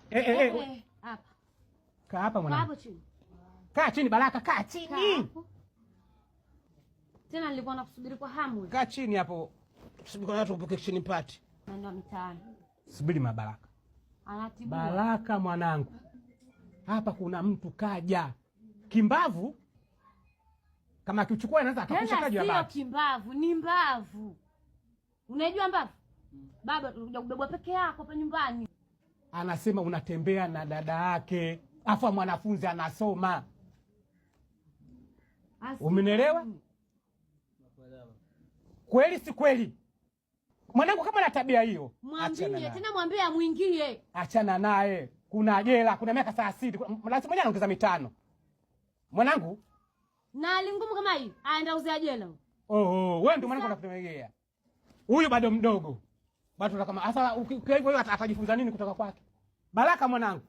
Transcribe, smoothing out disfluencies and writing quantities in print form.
Eh, eh, eh. Eh, hapa. Kaa hapa Kaa mwanangu. hapo chini. Kaa chini Baraka, kaa Kaa chini. hapo. Tena nilikuwa nakusubiri kwa hamu. Kaa chini hapo. Subiri kwa watu upike chini pati. Nenda mitaani. Subiri mabaraka. Anatibua. Baraka mwanangu. Hapa kuna mtu kaja. Kimbavu kama akichukua anaweza akakusha Tena kaja ya sio bati. kimbavu, ni mbavu. Unaijua mbavu? Baba, utakuja kubebwa peke yako hapa nyumbani. Anasema unatembea na dada yake, afa mwanafunzi anasoma. Umenielewa? Kweli si kweli? Mwanangu kama na tabia hiyo, achana Mwambie naye. tena, mwambie amwingie. Achana naye. Kuna jela, kuna miaka 30, lazima mwenyewe anaongeza 5. Mwanangu, Na hali ngumu kama hii, aenda uzea jela. oh, wewe ndio mwanangu unakutegea. Huyu bado mdogo. Bado kama sasa ukiwa hivyo atajifunza nini kutoka kwake? Baraka mwanangu,